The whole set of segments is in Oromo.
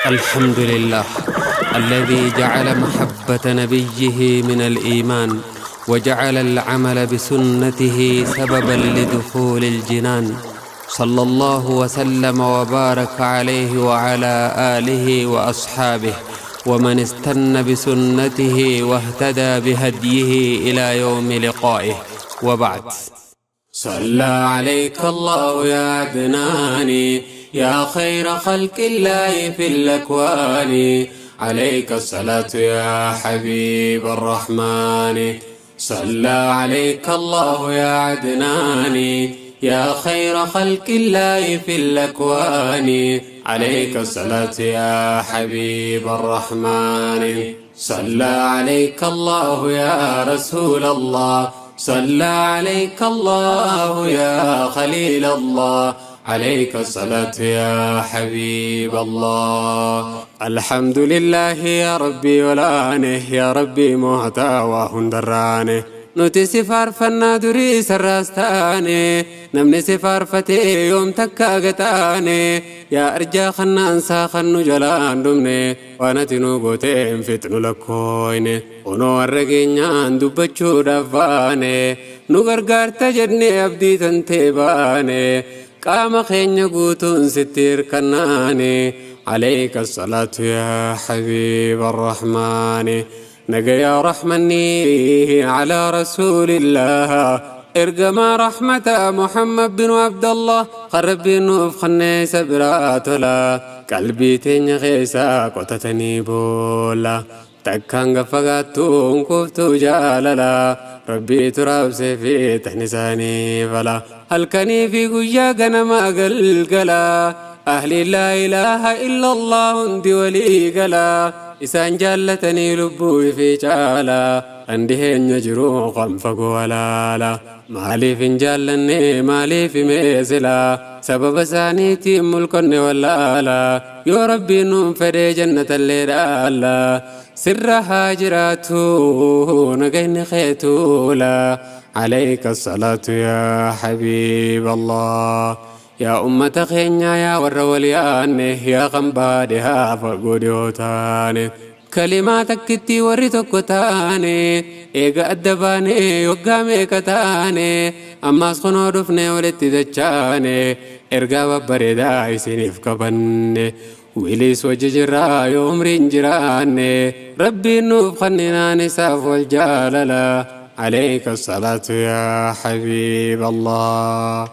الحمد لله الذي جعل محبة نبيه من الإيمان وجعل العمل بسنته سببا لدخول الجنان صلى الله وسلم وبارك عليه وعلى آله وأصحابه ومن استنى بسنته واهتدى بهديه إلى يوم لقائه وبعد. صلى عليك الله يا عدناني يا خير خلق الله في الأكوان، عليك الصلاة يا حبيب الرحمن. صلى عليك الله يا عدناني يا خير خلق الله في الأكوان، عليك الصلاة يا حبيب الرحمن. صلى عليك الله يا رسول الله، صلى عليك الله يا خليل الله، عليك الصلاة يا حبيب الله. الحمد لله يا ربي ولانه يا ربي مهتا وهندرانه nuti si faarfannaa durii sarraas taane namni si faarfatee yoom takka gataane yaa arjaa kannaansaa kan nu jalaan dhumne waan ati nu gooteen fixnu lakkooyne kunoo har'a geenyaan dubbachuudhaaf baane nu gargaarta jennee abdii tantee baane qaama keenya guutuun sitti hirkannaane عليك الصلاة يا حبيب الرحمن. نجا رحمني على رسول الله ارقما رحمة محمد بن عبد الله خرب نوف خنيس براتلا قلبي تنغيسا قطتني بولا تكان قفقاتون كفتو جاللا ربي تراب سيفي تحنساني فلا هل كني في قجا قنما قلقلا أهل لا إله إلا الله اندي ولي قلا إسان جالتني لبوي في جالا عندهن يجرو قنفق ولالا مالي فنجالني مالي في ميزلا سبب سانيتي ملكني ولالا يا ربي نوم فري جنة الليل سر هاجراتو نقين خيتولا عليك الصلاة يا حبيب الله. يا أمة خينيا يا ور وليانه يا غنبادها فقوديوتاني كلماتك كتي وريتوكتاني إيغا أدباني وقامي كتاني أما سخنو دفني ولتي دجاني إرقا وبريدا يسينيف كبني ويليس وججرا يوم رنجراني ربي نوف خننا نساف والجاللا عليك الصلاة يا حبيب الله.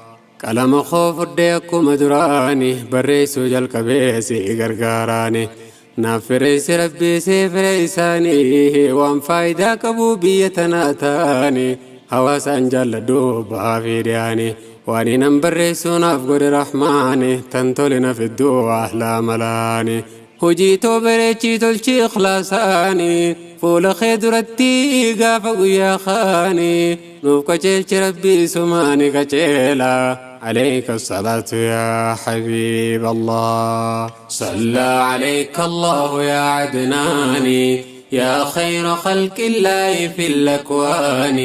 قلم خوف الديكم دراني بريسو جل كبيسي غرغراني نافريس ربي سيفريساني وان فايدة كبوبية تناتاني هواسان جل دوبا في دياني واني نمبريسو نافقر رحماني تنتولنا في الدو أحلى ملاني هجيتو بريتشي تلشي إخلاصاني فول خيدرتي قافق يا خاني نوف كجيلش ربي سماني كجيلا عليك الصلاة يا حبيب الله. صلى عليك الله يا عدناني يا خير خلق الله في الأكوان،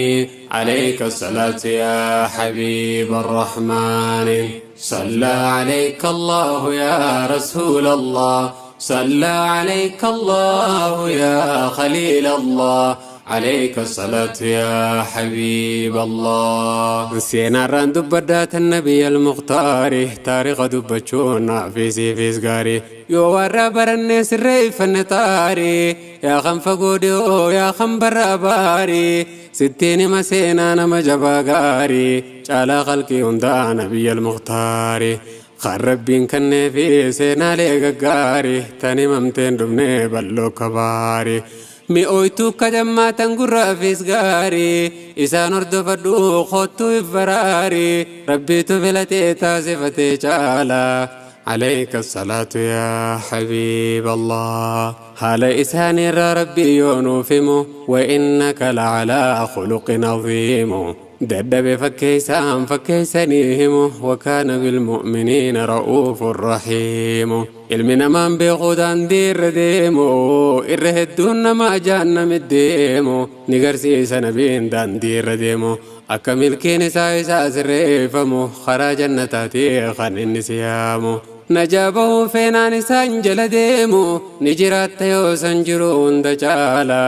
عليك الصلاة يا حبيب الرحمن. صلى عليك الله يا رسول الله، صلى عليك الله يا خليل الله، عليك الصلاة يا حبيب الله. سينا ران دبدات النبي المختار تاريخ دبتشونا في سيف سقاري يو برني سري فنطاري يا خم فقوديو يا خم براباري ستين مسينا نما جباغاري على خلقي هندا نبي المختار خربين كن في سينا لغاري تاني ممتين دمني بلو كباري مئويتو كدما تنقر في سقاري إسان أردو فردو خوتو إفراري ربي تفلتي تازفتي جالا عليك الصلاة يا حبيب الله. هال إسان ربي يونوفمو وإنك لعلى خلق عظيم دب فكيسان فكيسانيهم وكان بالمؤمنين رؤوف رحيم علمنا من بغدان دير ديمو إرهدون ما جانا مديمو نقرسي سنبين دان دير ديمو أكمل كينسا إساس الريفمو خرج النتاتي خان النسيامو Najaa bahuu feenaan isaan jala deemu ni jiraatta yoo san jiru hunda caala.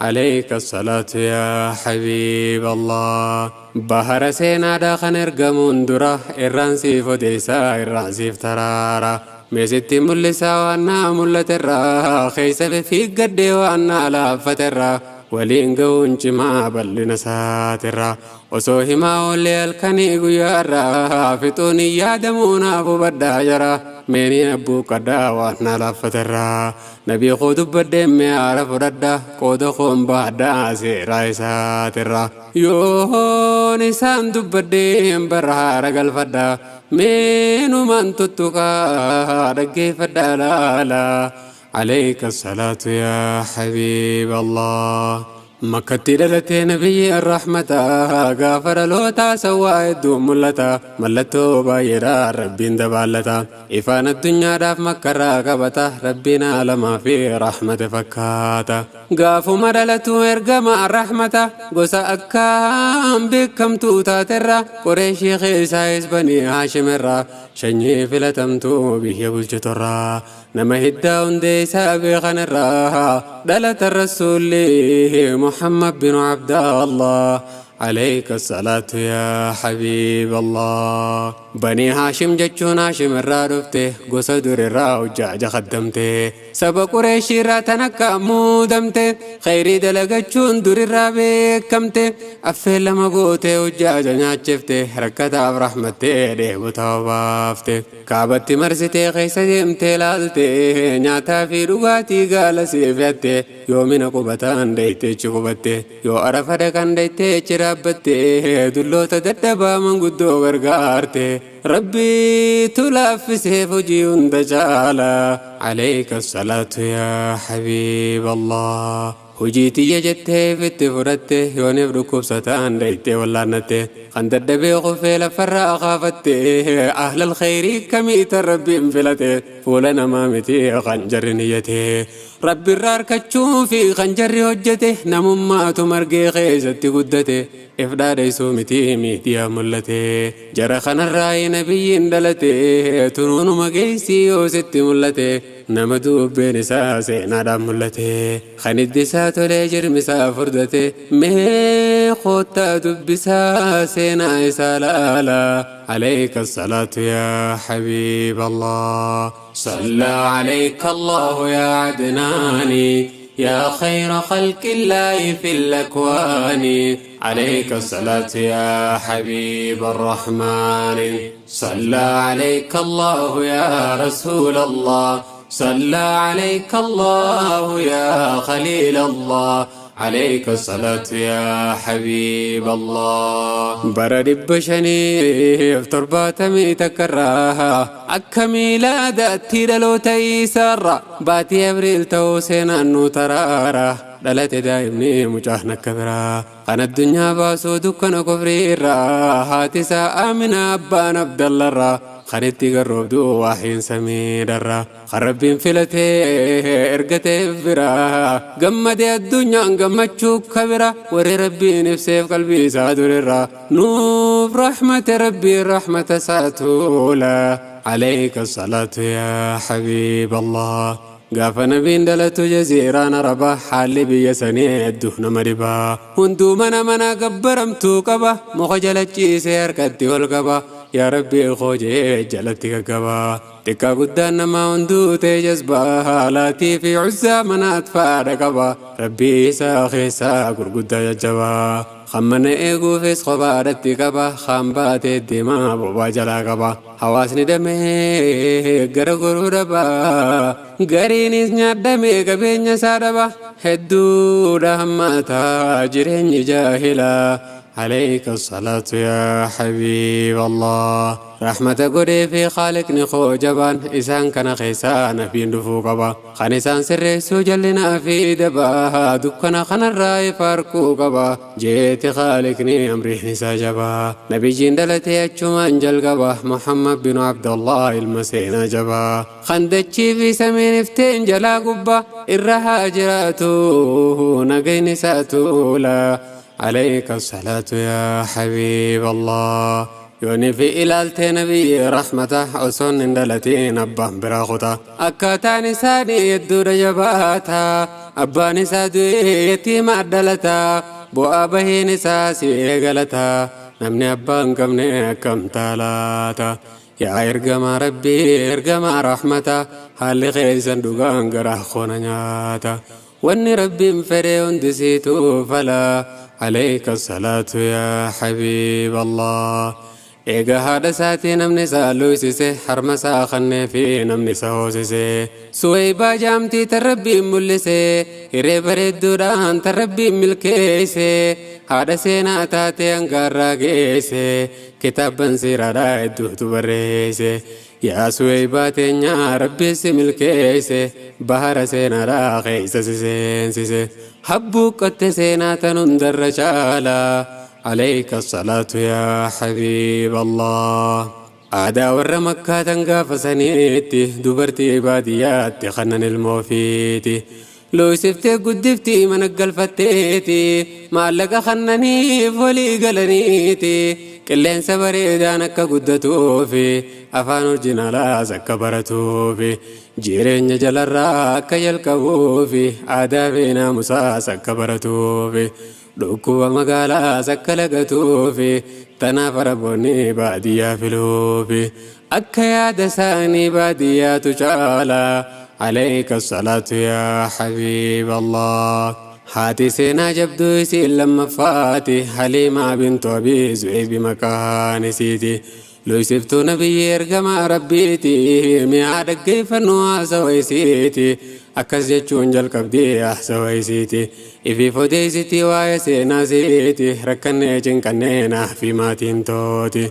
عليك الصلاة يا حبيب الله. Bahara seenaadha kan ergamuun dura irraan siif odeessaa, irraan siif taraara. Meesitti mul'isaa waan naa mul'aterraa, keessa fiiggadhee waan naa laaffaterraa, waliin ga'uun cimaa bal'ina isaatirraa. Osoo himaa oollee halkanii guyyaarraa fixuun hin yaadamuu, naaf hubadhaa jara. Meenii abbuu qaddaa waan naa laaffaterraa. Nabii koo dubbadhee mi'aara fudhadha, qooda koon baadhaa seeraa isaatirraa. Yoon isaan dubbadheen barra haara galfadha. Meenumaan tuttuqaa dhaggeeffadhaa laala. عليك الصلاة يا حبيب الله. Makkatti dhalatee nabiyyi rahmata, gaafa dhalootaa sawwaa hedduu mul'ata. Mallattoo baay'eedhaan Rabbiin dabaallata. Ifaan addunyaadhaaf makkarraa qabata. Rabbiin aalamaa fi rahmata fakkaata. Gaafuma dhalatu ergama rahmata, gosa akkaan beekamtuu taaterra, Qureeshii keessaa Banii Haashimirra, sanyii filatamtuu biyya bulchiturraa, nama hiddaa hundee isaa beekanirraa dhalata rasuulli محمد بن عبد الله. عليك الصلاة يا حبيب الله. بني هاشم jechuun Haashim irraa dhufte, gosa dur irraa hojjaaja kaddamte, saba Qureeshii irraa tan akka muudamte, khayrii dalagachuun dur irraa beekamte. Affee lama gootee hojjaaja nyaachifte, rakkataaf rahmattee dheebota baafte. Kaabatti marsitee keessa deemtee laalte, nyaataa fi dhugaatii gaala siif yatte. Yoo mina qubataan deeyteechi qubatte, yoo Arafa dhaqan deeyteechi dhaabbatte, dulloota dadhabaa manguddoo gargaarte. Rabbiitu laaffiseef hojii hunda caala. عليك الصلاة يا حبيب الله. Hojii tiyya jettee fitti fudhatte, yooniif dhukkubsataan deeytee wallaannatte, kan dadhabee qufee lafarraa kaafatte. Ahlal khayrii kamiita Rabbiin filate? Fuula namaa miti kan jarri niyyate, Rabbiirraa harkachuu fi kan jarri hojjete. Namummaatu margee keessatti guddate, if dhaadheessuu miti miidiyaa mul'ate. Jara kanarraa nabiyyiin dhalate. Tunuunuma geessii yoo sitti mul'ate, nama dubbeen isaa seenaadhaan mul'ate, kan iddi isaa tolee jirmi isaa furdate. Mee koottaa dubbisaa seenaa isaa laala. عليك الصلاة يا حبيب الله. صلى عليك الله يا عدناني، يا خير خلق الله في الأكوان. عليك الصلاة يا حبيب الرحمن. صلى عليك الله يا رسول الله. صلى عليك الله يا خليل الله. عليك الصلاة يا حبيب الله. Bara 570 takkarraa akka miilaadaatti dhaloota isaarra, baatii Abriil ta'uu seenaan nu taraara, dhalate daa'imni mucaan akka biraa kan addunyaa baasuu dukkana kufriirraa. Haati isaa Amina, abbaan Abdallarraa, kan itti garroobdu waahiin samiidharraa, kan Rabbiin filatee ergateef biraa gammadee addunyaan gammachuu kabira. Warri Rabbiin ibseef qalbii isaa durirraa nuuf rahmate, Rabbiin rahmata isaa tuula. عليك الصلاة يا حبيب الله. Gaafa nabiin dhalatu jaziiraan Arabaa haalli biyya sanii hedduu nama dhibaa. Hunduu mana mana gabbaramtuu qaba, muka jala ciisee harkatti ol qaba, yaa Rabbii koojee jalatti gaggabaa. Xiqqaa guddaan namaa hunduu ta'e jazbaa, Laatii fi Uzzaa manaat faadha qaba, Rabbii isaa keessaa gurguddaa jajjabaa. Kan mana eeguufis kophaadhatti qaba, kan baatee deemaa bobaa jalaa qaba. Hawaasni damee gara goruu dhaba, gariinis nyaadhamee qabeenya isaa dhaba. Hedduudha hammaataa jireenyi jaahilaa. عليك الصلاة يا حبيب الله. رحمة godhee fi Khaaliqni koo jabaan isaan kana keessaa nabiin dhufuu qaba. Kan isaan sirreessuu jallinaa fi dabaa, dukkana kanarraa ifa arguu qaba. Jeeti Khaaliqni amriin isaa jabaa. Nabiyyiin dhalatee achumaan jalqaba. Muhammad bin Abdullah ilma seenaa jabaa. Kan dachii fi samiin ifteen jalaa gubbaa irra haa jiraatu nagayni isaa tuula. عليك الصلاة يا حبيب الله. Yooni fi ilaaltee nabiyyi rahmata osoon hin dhalatiin abbaan biraa kuta. Akkaataan isaanii hedduudha jabaata. Abbaan isaa du'ee yatiima dhalata. Bu'aa bahiin isaa si eegalata. Namni abbaa hin qabne akkam taalaata. Yaa ergamaa rabbii ergamaa rahmata haalli keessan dhugaan garaa koona nyaata. Wanni rabbiin fedhe hundi siituu fala. Alayka salaatu yaa habiib Allah. Egaa haadha isaatii namni isaa luysise harma isaa kannee fi namni isa hoosise. Suweybaa jaamtii tan rabbiin mul'ise hiree bareedduudhaan tan rabbiin milkeesse. Haadha seenaa taatee hangaarraa geesse kitaabban seeraadhaa hedduutu barreesse. Yaa Suweybaa teenyaa rabbi si milkeesse bahara seenaadhaa keessa si seensise. Habbuuqqatte seenaa tan hundarra caalaa. عليك الصلاة يا حبيب الله. Aadaa warra makkaa tan gaafa saniitti dubartii baadiyyaatti kannan ilmoofiiti. Looysiftee guddiftii mana galfatteeti maallaqa kannaniif walii galaniiti. Qilleensa bareedaan akka guddatuufi afaan orjinaalaas akka baratuufi jireenya jalarraa akka jalqabuufi aadaa fi naamusaas akka baratuufi. Dhukkuba magaalaas akka lagatuufi tanaaf araboonni baadiyyaa filuufi akka yaada isaanii baadiyyaatu caala. Alayka salaatu yaa habiib Allah. Haati seenaa jabduu isiin lammaffaati Haliimaa bintu Abii Zu'eebi maqaan isiiti. Luysiftuu nabiyyi ergamaa rabbiiti mi'aa dhaggeeffannu haasawa isiiti. Akkas jechuun jalqabdii haasawa isiiti. Ifiif odeessitii waa'ee seenaa siiti rakkannee cinqannee naaf fi maatiin tooti.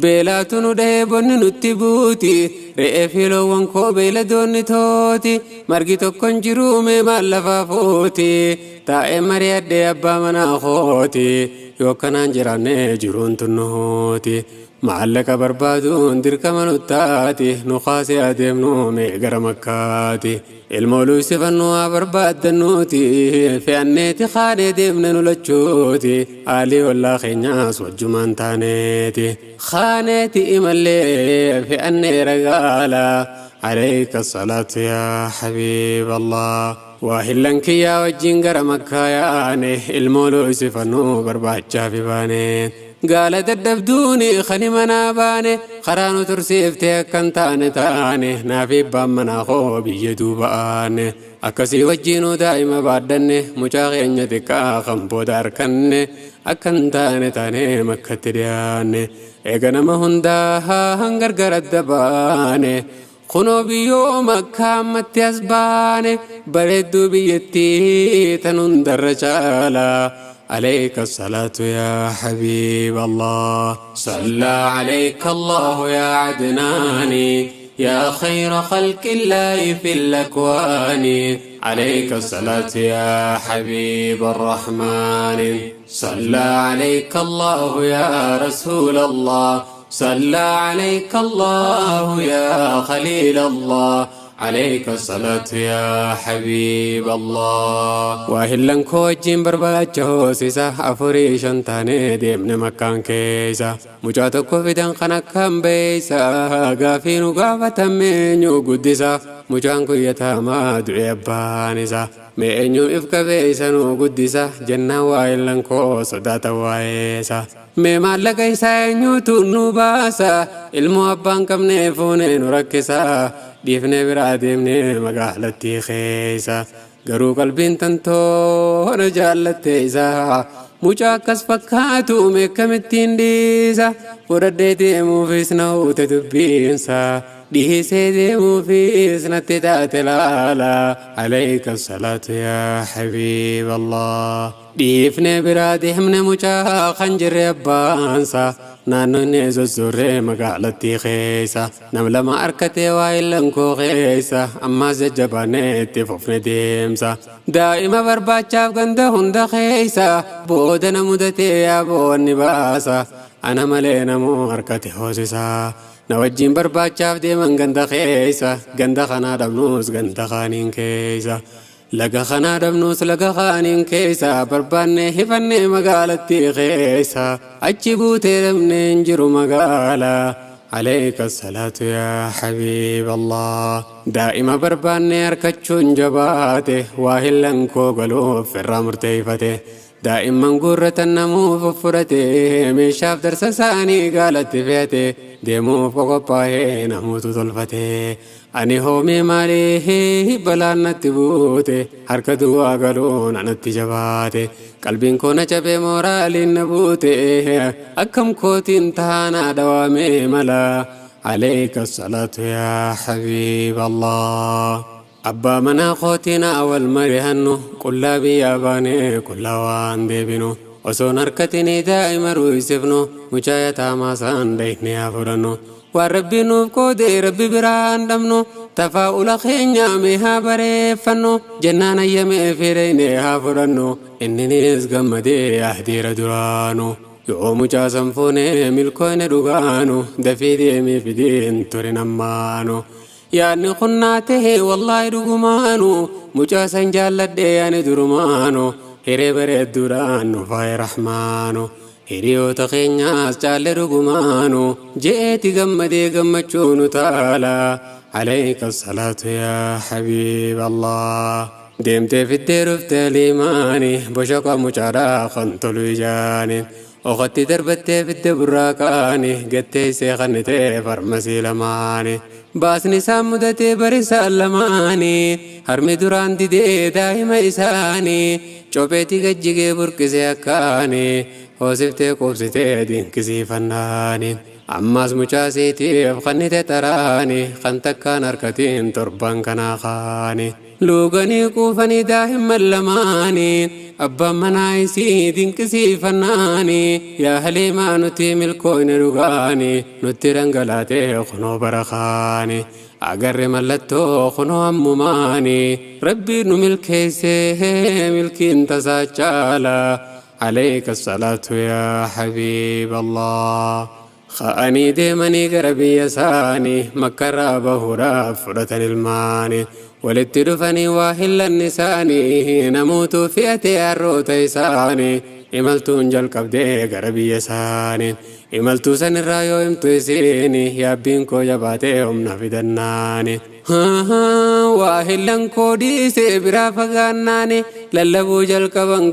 Beelaatu nu dhahee bonni nutti buuti re'ee fi loowwan koo beeyladoonni tooti margi tokko hin jiru mee maal lafaa fuuti taa'ee mari'adhee abbaa manaa kooti yoo akkanaan jiraanne jiruun tunnuuti. Maallaqa barbaaduun dirqama nuttaati nu kaasee adeemnu mee gara makkaati. Ilmoo luysifannuu haa barbaaddannuuti fe'anneeti kaanee deemne nu lachuuti haalii ollaa keenyaas wajjumaan taaneeti. Kaaneeti imallee fe'annee ragaala. عليك الصلاة يا حبيب الله. Waahillan kiyyaa wajjin gara makkaa yaane ilmoo luysifannuu barbaachaa fi baane. Gaala dadhabduuni kani manaa baane karaa nu tursiiftee akkan taane taane naaf abbaan manaa koo biyya duuba aane. Akkasii wajjinuu daa'ima baadhanne mucaa keenya xiqqaa kan booda harkanne akkan taane taane makkatti dhiyaanne. Eega nama hundaa gargar adda baane. Kunoo biyyoo makkaa ammatti as baane bareedduu biyyattii tan hundarra caala. عليك الصلاة يا حبيب الله. صلى عليك الله يا عدناني يا خير خلق الله في الأكوان. عليك الصلاة يا حبيب الرحمن. صلى عليك الله يا رسول الله. صلى عليك الله يا خليل الله. عليك الصلاة يا حبيب الله. Waahillan koo wajjin barbaacha hoosisa afurii shan taanee deemne makkaan keessa. Mucaa tokko fidan kan akkaan beeysa gaafii nu gaafatame eenyu guddisa. Mucaan kun yataamaa du'e abbaan isaa. Mee eenyu if qabeessa nu guddisa jennaan waahillan koo sodaata waa'eessa. Mee maallaqa isaa eenyutu nu baasa ilmoo abbaan qabne fuunee nu rakkisa. Dhiifnee biraa deemnee magaalattii keessa. Garuu qalbiin tantoona jaallatte isaa. Mucaa akkas fakkaatu meekkamittiin dhiisa. Fudhadhee deemuufis na huute dubbiinsa. Dhiisee deemuufis natti taate laala. Alayka salaatu yaa habiib Allah. Dhiifnee biraa deemne mucaa kan jirre abbaansa. Naannoonni sosorree magaalattii keessa. Nam lama harkatee waahillan koo keessa. Ammaas jajjabaannee itti fufne deemsa. Daa'ima barbaachaaf ganda hunda keessa. Booda na mudatee yaaboo baasa. Ana malee namuu harkate hoosisaa. Na wajjin barbaachaaf deeman ganda keessa. Ganda kanaa dhabnus ganda kaaniin keessa. Laga kanaa dhabnuus laga kaaniin keessa barbaanne hifanne magaalatti keessa achi buutee dhabne hin jiru magaalaa. عليك الصلاة يا حبيب الله دائما برباني أركتشون جباته واهلن كوغلو في الرامر تيفته دائما قرة النمو ففرته من شاف درس ساني قالت فيته ديمو فقباه نموت طلفته أني هومي مالي بلان نتبوته حركة واقلون عن التجباته قلبين كون جبه مورالي نبوته أكم كوتين تانا دوامي ملا عليك الصلاة يا حبيب الله أبا منا خوتنا أول مرهنو كلا بياباني كلا وان ديبنو وسون حركتني دائما رويسفنو مجايتا ما سان ديني أفرنو وربي نوف كودي ربي بران دمنو تفاؤل خينيا مها بريفنو جنان يمي فيريني هافرنو إنني اسقمدي أهدير درانو يوم جاسم فوني ملكون رغانو دفي ديمي في دين ترنمانو يعني قناته والله رغمانو مجاسن جالد يعني درمانو هري بريد درانو فاي رحمانو hiriyoota keenyaas caalle dhugumaanu je'eeti gammadee gammachuunu taala عليك الصلاة يا حبيب الله deemtee fiddee dhufte liimaani boshoqa mucaadhaa kan tolu ijaani oqotti darbattee fidde burraaqaani gattee isee kannitee farmasii lamaani baasni isaan mudatee barisaan lamaani harmi duraan didee daa'ima isaanii copheetti gajjigee burqisee akkaani hoosiftee quubsitee dinqisiifannaani ammas mucaasiitiif kannite xaraani kan takkaan harkatiin torban kanaa kaani luuganii quufanii daa'imman lamaanii abbaan manaa isii dinqisiifannaani yaa haliimaa nuti milkooyne dhugaani nutti dhangalaatee kunoo barakaani agarre mallattoo kunoo ammumaani rabbii nu milkeessee milkiin tasaa caala عليك الصلاة يا حبيب الله خاني ديمني قربي يساني مكة بهورا فرة الماني ولتدفني واهل النساني نموت في الروت يساني إملتون جل قبدي قربي يساني إملتو سن الرايو امتو يا بينكو جباتي أمنا في دناني واهلن كودي سيبرا فغاناني للبو جل قبن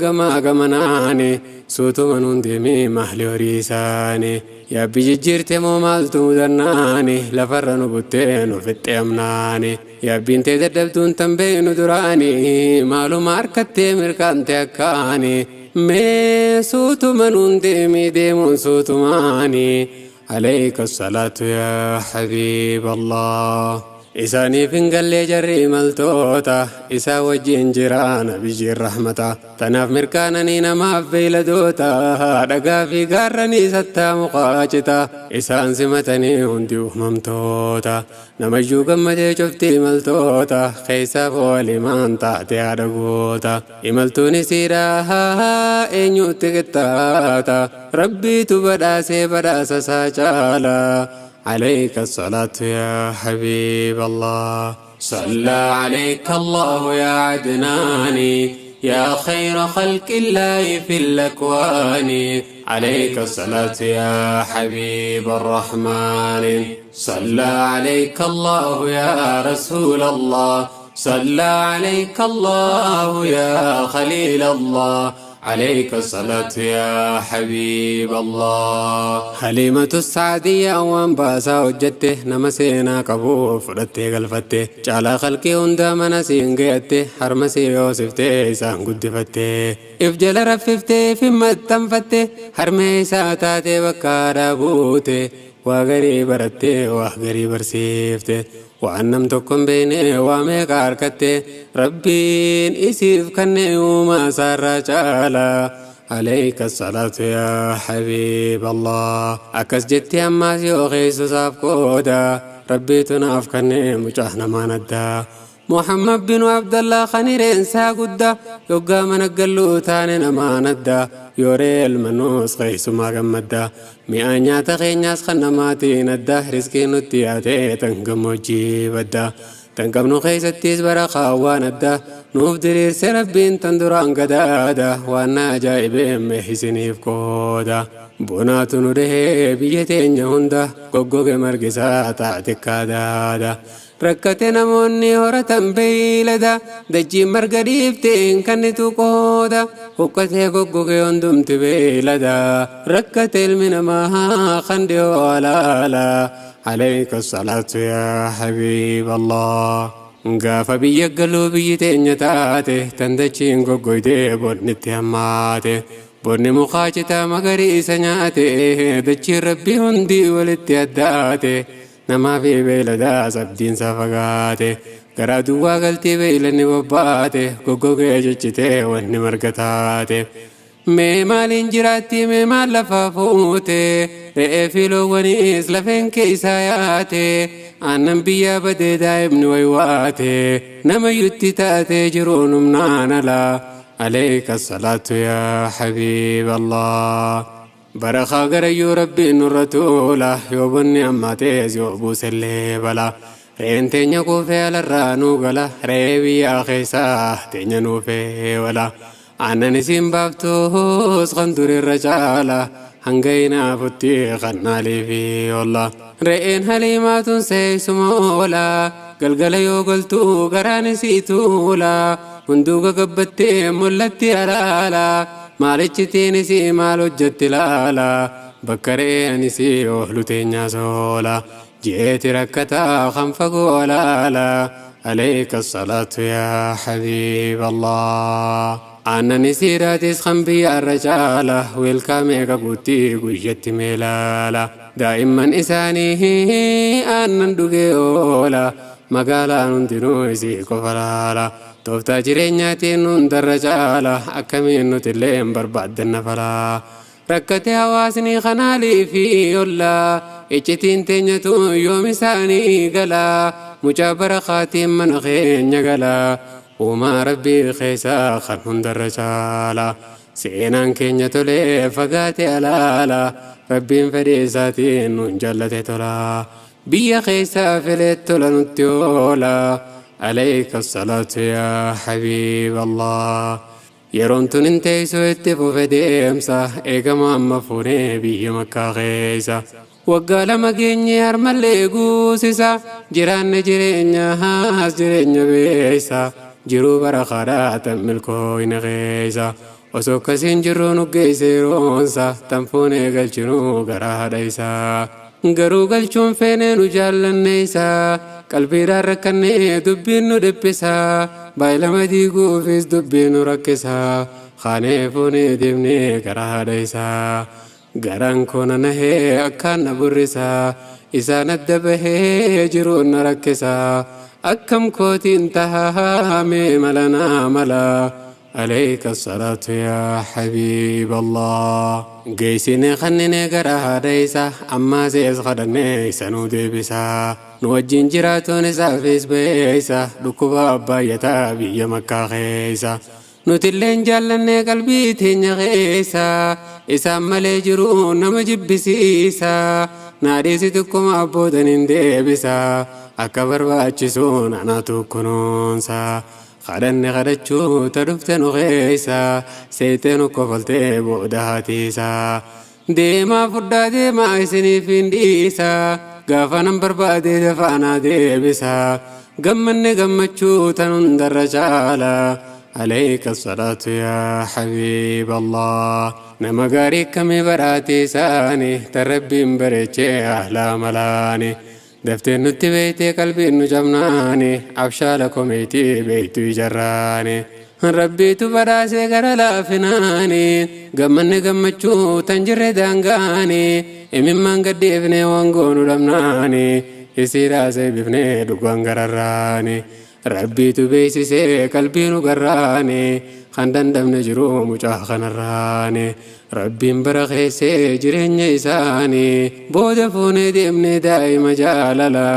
غمناني سوتو منون ديمي مهلي وريساني يا بيجيرتي مو مالتو دناني لفرنو بوتينو في التيمناني يا بنتي ددبتون تنبينو دراني مالو ماركتي مركانتي أكاني مي سوتو منون ديمي ديمون سوتو ماني عليك الصلاة يا حبيب الله إساني فنقل جري ملتوتا إسا وجين جيرانا بيجي الرحمة تناف مركانني نما بيلدوتا دقا في قارني ستا مقاچتا إسان سمتني هندي وممتوتا نمجو قمتي شفتي ملتوتا خيسا فولي مان تاتي عدقوتا إملتوني سيراها إنيو تقطاتا ربي تبدا سيبدا سساچالا عليك الصلاة يا حبيب الله صلى عليك الله يا عدناني يا خير خلق الله في الأكوان عليك الصلاة يا حبيب الرحمن صلى عليك الله يا رسول الله صلى عليك الله يا خليل الله عليك الصلاة يا حبيب الله حليمة السعدية وانباسا وجدته نمسينا قبو فرته قلفته جعل خلقي هندا منسين قيته حرمسي يوسفته إسان قدفته إفجل رففته في متنفته حرمي ساتاتي بكارا بوته وغري برته وغري برسيفته وعنم تكن بيني وامي قاركته ربين إسيف كني وما سار جالا عليك الصلاة يا حبيب الله أكس جتي أما سيوخي سصاف كودا ربي تناف كني مجاهنا ما ندى محمد بن عبد الله خنير إنسا قدا يقا من قلو تاني نما ندى يوري المنوس خيس ما قمدا مئة تخينياس خنماتي ندى رزقي نتياتي تنقم وجيبدا Tan qabnu keessattis barakaa waan adda nuuf diriirse Rabbiin tan duraan gadaada waan na ajaa'ibee isiniif qooda. Bonaatu nu dhahee biyya teenya hunda goggoge margisaa taate kaadaada. Rakkate namoonni horatan beeylada dachiin marga dhiifteen kannitu qooda huqqatee goggoge hundumti beeylada rakkate ilmi namaa kan dhiyoo alaala. عليك الصلاة يا حبيب الله. Gaafa biyya galuu biyyi teenya taate tan dachiin goggoytee bonni itti hammaate bonni mukaa citaa magariisa nyaate dachiin Rabbii hundi walitti addaate namaa fi beeyladaas abdiinsa fagaate garaa duwwaa galtii beeylanni bobbaate goggogee ciccitee wanni marga taate. Mee maaliin jiraatti, mee maal lafaa fuute, re'ee fi loowwaniis lafeen keessaa yaate, aannan biyyaa badee daa'imni waywaate nama yutti taatee jiruun humnaan alaa. عليك الصلاة يا حبيب الله. Barakaa garayyuu Rabbiin nurra tuula yoo bonni ammaatees yoo buusellee bala. Re'een teenya kuufee alarraa nuu gala, re'ee biyyaa keessaa teenya nuufee wala. Aannan isiin baaftuus kan durirra caala hanga hinaafutti kannaalii fi olla. Re'een haliimaatuun seessuma oola galgala yoo galtuu garaan isii tuula hunduu gagabbattee mul'atti alaala maalichitiin isii maal hojjetti laala bakka re'een isii oolu teenyaa soola jeeti rakkataa kan fagoo alaala. عليك الصلاة يا حبيب الله. Aannan isiidhaatis kan biyya irra caala weelkaa meeqa guutii guyyatti meelaala daa'imman isaanii aannan dhugee oola magaalaan hundinuu isii qofa laala tooftaa jireenyaatiin hundarra caala akkamiin nuti illee hin barbaaddanna falaa. Rakkate hawaasni kanaalii fi ollaa iccitiin teenyatu yoom isaanii galaa mucaa barakaatiin mana keenya galaa uumaa Rabbii keessaa kan hundarra caala seenaan keenya tolee fagaate alaala Rabbiin fedhii isaatiin nuun jaallate tola biyya keessaa filee tola nutti oola. عليك الصلاة يا حبيب الله. Yeroon tun hin teessoo itti fufe deemsa eegama amma fuunee biyya Makkaa keessa. Waggaa 2 geenye harmallee guusisa jiraanne jireenya haas jireenya beeysa jiruu barakaadhaa tan milkooyne keessa. Osoo akkasiin jirru nu geesse yeroonsa tan fuunee galchinuu gara haadha isaa. Garuu galchuun feenee nu jaallanne isaa qalbiidhaan rakkannee dubbiin nu dhiphisa baay'ilama diiguufis dubbiin nu rakkisa kaanee fuunee deemnee gara haadha isaa. Garaan koo na nahee akkaan na burrisa isaan adda bahee jiruun na rakkisa akkam kootiin tahaa mee mala naa mala. عليك الصلاة يا حبيب الله. Geessinee kanneen gara haadha isaa ammaa sees kadhannee isa nu deebisa nu wajjin jiraatuun isaafis beeysa dhukkuba abbaayyataa biyya Makkaa keessa. Nutilleen jaallannee qalbii teenya keessa isaan malee jiru nama jibbisiisa naadhiisi tokkuma abbootan hin deebisa akka barbaachisuun anatu kunuunsa. Kadhanne kadhachuu ta dhufte nu keessa seetee nu kofaltee booda haatiisa. Deemaa fudhaa deemaa isiniif hin dhiisa gaafa nan barbaade dafaanaa deebisa gammanne gammachuu tan hundarra caala. عليك الصلاة يا حبيب الله. Nama gaarii akkamii badhaate isaanii tan Rabbiin bareechee ahlaa malaani. Dafteen nutti beeytee qalbiin nu cabnaani abshaala komeetii beeytu ijarraani. Rabbiitu badhaasee gara laafinaani gammanne gammachuu tan jirre daangaani imimmaan gaddeefnee waan goonu dhabnaani isiidhaasee bifnee dhugaan gararraani. Rabbiitu beeksisee qalbii nu garraani kan dandamne jiru mucaa kanarraani. Rabbiin bara keessee jireenya isaanii booda fuunee deemnee daa'ima jaalala.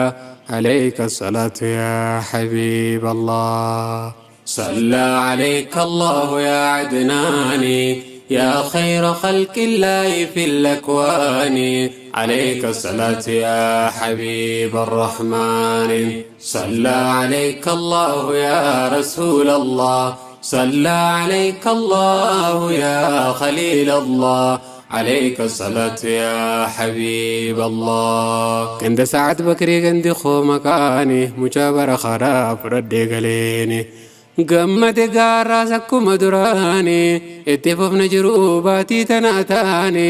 عليك الصلاة يا حبيب الله. صلى عليك الله يا عدناني. يا خير خلق الله في الأكوان عليك الصلاة يا حبيب الرحمن صلى عليك الله يا رسول الله صلى عليك الله يا خليل الله عليك الصلاة يا حبيب الله كند سعد بكري كند خو مكاني مجابر خراب ردي قليني gammade gaarraas akkuma duraani itti fufna jiru baatii tana taane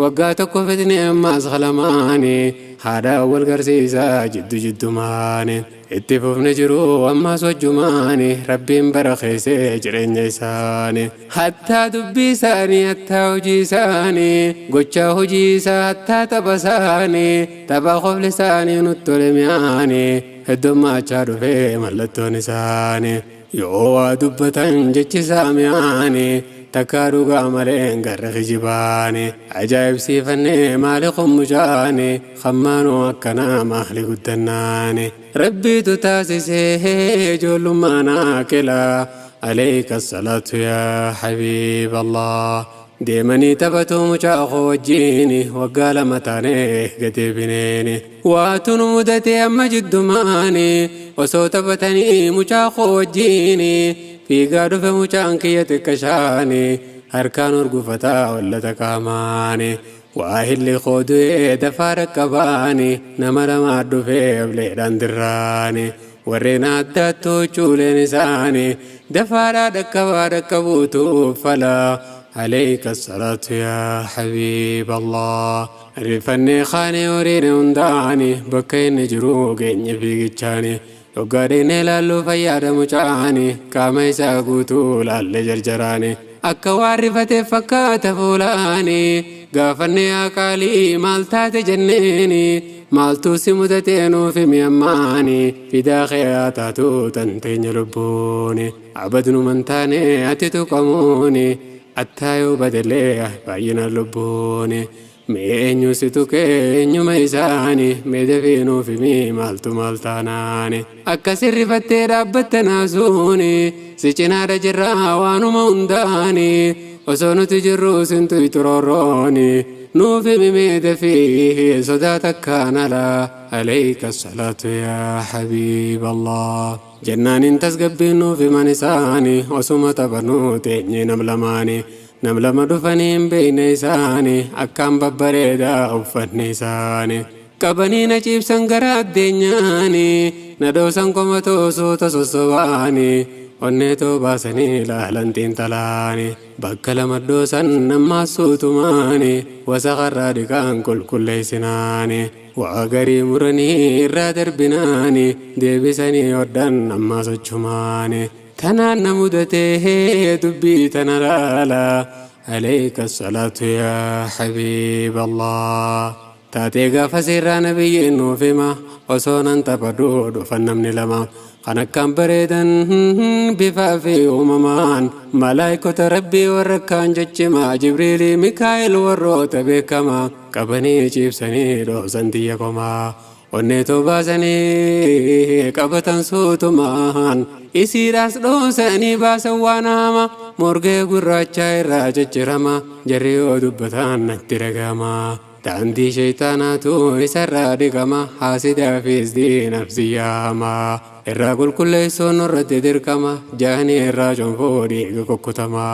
waggaa tokko fitne ammaas qalamaani haadha wal garsiisaa jiddu jiddumaani itti fufne jiru ammaas wajjumaani rabbiin barakeessee jireenya isaani hattaa dubbii isaanii hattaa hojii isaanii gochaa hojii isaa hattaa tapha isaanii tapha qofli isaanii nutti tole mi'aani heddummaachaa dhufee mallattoon isaanii yoo waa dubbatan jechi isaa mi'aani takkaa dhugaa malee garra kijibaani ajaa'ibsiifannee maali qommucaani hammaanuu akkanaa maali guddannaani rabbiitu taasisee ijoollummaan akila عليك الصلاة يا حبيب الله deemanii taphatu mucaa koo wajjiini waggaa lama taanee gadi bineeni waatu nu mudate amma jiddumaani osoo taphatanii mucaa koo wajjiini fiigaa dhufe mucaan kiyya xiqqashaani harkaan urgufataa wallata qaamaani waa hilli koo du'ee dafaa dhaqqabaani nama lamaa dhufee ableedhaan dirraani warreen addaattuu cuuleen isaanii dafaadhaa dhaqqabaa dhaqqabuutu uffalaa عليك الصلاة يا حبيب الله رفني خاني وريني هنداني بكين جروق في قتشاني وقارين لالو فياد مجاني كما يساقوتو لال جرجراني akka waan rifate fakkaata fuulaani gaafanne yaa qaalii maal taate jenneeni maaltu si mudatee nuuf himi ammaani fidaa kee haa taatu tan teenya lubbuuni abadnu taane ati tuqamuuni attaa yoo badellee baay'ina lubbuuni mee eenyu si tuqee eenyuma isaani mee dafii nuuf himi maaltu maal taanaani akka sirrifattee dhaabbatte naasuuni si cinaadha jirraa waanuma hundaani osoo nuti jirru sintu ixuroorrooni nuuf himi mee dafii sodaa takkaan alaa عليك الصلاة يا حبيب الله jennaan tasgabbiin nuuf himan isaani osuma taphannuu teenyee nam lamaani nam lama dhufanii hin beekne isaani akkaan babbareedaa uffanni isaani qabanii na ciibsan gara addeenyaani na dhoosan komatoo suuta sossobaani onneetoo baasanii ilaalan xiinxalaani bakka lama dhoosan ammaas suutumaani wasaqarraa dhiqaan qulqulleessinaani waa garii muranii irraa darbinaani deebisanii hodhan ammaas achumaani tanaan na mudatee dubbii tana laala عليك الصلاة يا حبيب الله taatee gaafa seerraa nabiyyiin nuuf hima osoo nan taphadhuu dhufan namni lama kan akkaan bareedan bifaa fi uumamaan malaayikota rabbii warra akkaan jechimaa jibriilii mikaa'el warroota beekamaa qabanii ciibsanii dhoosan xiyya komaa onneetoo baasanii qabatan suutumaan isiidhaas dhoosanii baasan waan hama morgee gurraachaa irraa ciccirama jarri yoo dubbatan natti dhagama. Daandii shayxaanaatu isarraa dhiqama haasidaafis diinaaf ziyyaama irraa qulqulleessuun nurratti dirqama jaanii irraa cuunfuu dhiiga kukkutama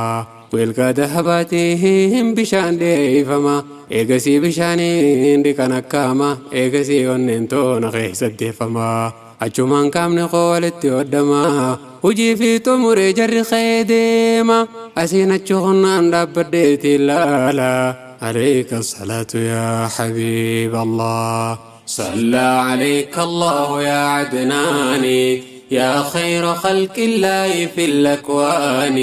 Wilgaa dahabaatiin bishaan dheeyfama eegasii bishaaniin dhiqan akkaama eegasii onneen toona keessatti deeffama achumaan qaamni koo walitti hodhama hojii fi xumuree jarri ka'ee deema asiin achi humnaan dhaabbadheetiin ilaala. عليك الصلاة يا حبيب الله صلى عليك الله يا عدناني يا خير خلق الله في الأكوان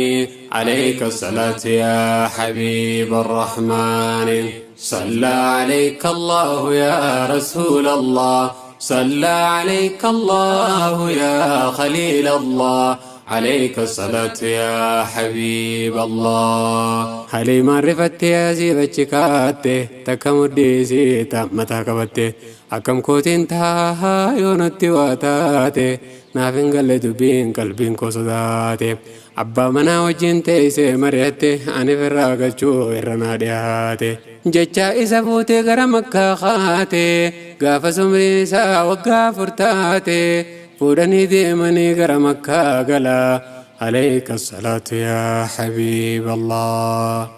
عليك الصلاة يا حبيب الرحمن صلى عليك الله يا رسول الله صلى عليك الله يا خليل الله عليك الصلاة يا حبيب الله حليما رفت يا زيبتشكاتي تكمديسي تمتا كبتي Akkam kootiin taahaa yoo natti waa taate, naaf hin galle dubbiin, qalbiin koo sodaate. Abbaa manaa wajjin teessee mari'atte, ani firraa galchuu irra naa dhiyaate. Jecha isa fuutee gara Makkaa kaate, gaafa sumriin isaa waggaa 4 taate fuudhanii deemanii gara Makkaa gala. Alayka salaatu yaa habiib Allah.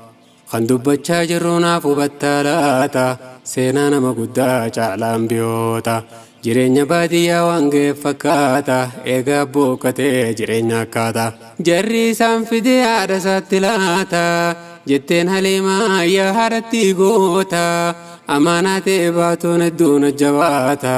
Kan dubbachaa jirru naaf hubattaa laata? Seenaa nama guddaa caalaan biyyoota. Jireenya baadiyyaa waan ga'eef fakkaata, eegaa boqqatee jireenya akkaata. Jarri isaan fidee haadha isaatti laata. Jetteen Haliimaa, yaa haadhatti goota, amaanaa ta'e baatuun hedduun jabaata.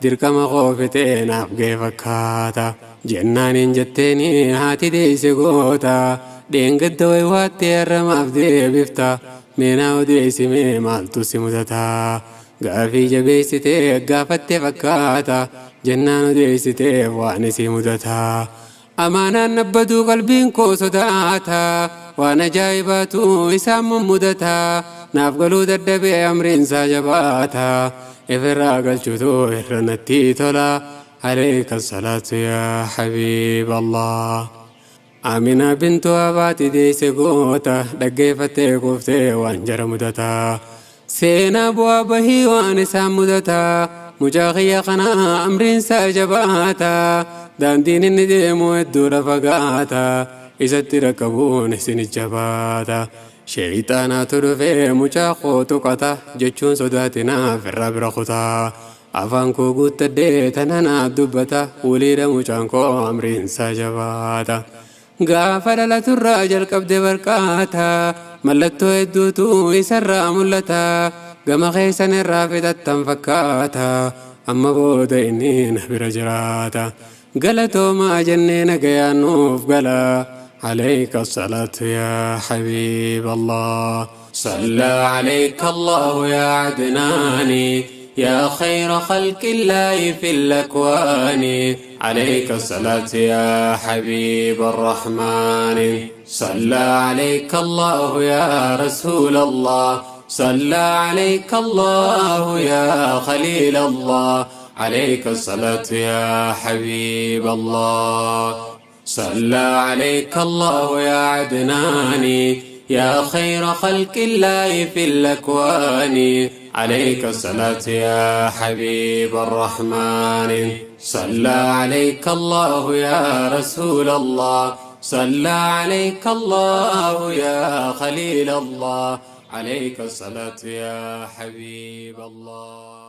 Dirqama qoofitee naaf ga'e fakkaata. Jennaaniin jetteeni haati deeyse goota. Dheengadda waywaattee harramaaf deebifta. Meenaa odeessimee maaltu si mudata? Gaafii jabeessitee gaafatte fakkaata. Jennaan odeessitee waan isii mudata. Amaanaan nabbaduu qalbiin koo sodaata. Waan ajaa'ibaatu isaan mummudata. Naaf galuu dadhabee, amriinsaa jabaata. Ifirraa galchuutu irra natti tola. Alayka salaatu yaa habiib Allah. Amina bintu abaati deesse goota, dhaggeeffattee kuuftee waan jara mudata. Seenaa bu'aa bahii waan isaan mudata. Mucaa kiyya kana amriinsaa jabaata. Daandiin inni deemu hedduudha fagaata. Isatti rakkabuun isin jabaata. Sheeyxaanaatu dhufee mucaa koo tuqata jechuun sodaatinaaf irraa bira kutaa. Afaan koo guuttadhee tana naaf dubbata. Waliidha, mucaan koo amriinsaa jabaata. Gaafa dhalaturraa jalqabde barqaata. Mallattoo hedduutu isarraa mul'ata. Gama keessan irraa fixattan fakkaata. Amma booda inni na bira jiraata. Galatoomaa jennee nagayaan nuuf gala. عليك الصلاة يا حبيب الله. صلى عليك الله يا عدناني، يا خير خلق الله في الأكوان. عليك الصلاة يا حبيب الرحمن. صلى عليك الله يا رسول الله. صلى عليك الله يا خليل الله. عليك الصلاة يا حبيب الله. صلى عليك الله يا عدناني، يا خير خلق الله في الأكوان. عليك الصلاة يا حبيب الرحمن. صلى عليك الله يا رسول الله. صلى عليك الله يا خليل الله. عليك الصلاة يا حبيب الله.